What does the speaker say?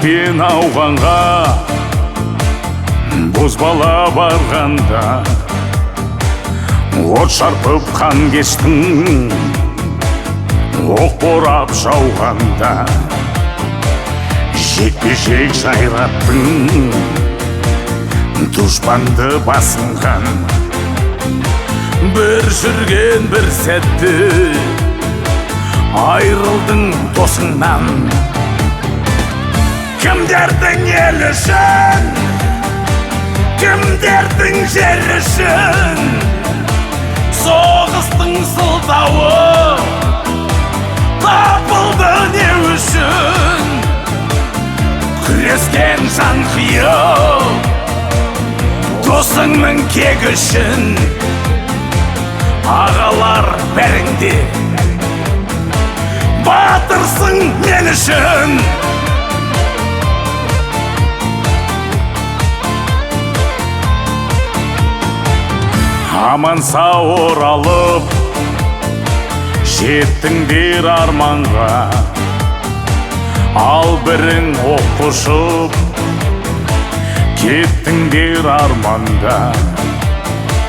Пен Ауғанға бозбала барғанда, от шарпып қан кештің, оқ борап жауғанда, жекпе-жек жайраттың, дұшпанды басынған. Бір жүрген бір сәтте айрылдың досыңнан. Кімдердің елі үшін, кімдердің жері үшін соғыстың сылтауы табылды, не үшін күрескен жан қиып досыңның кегі үшін? Ағалар, бәріңде батырсың мен үшін. Аман сау оралып жеттіңдер арманға, ал бірің оқ ұшып кеттіңдер арманда.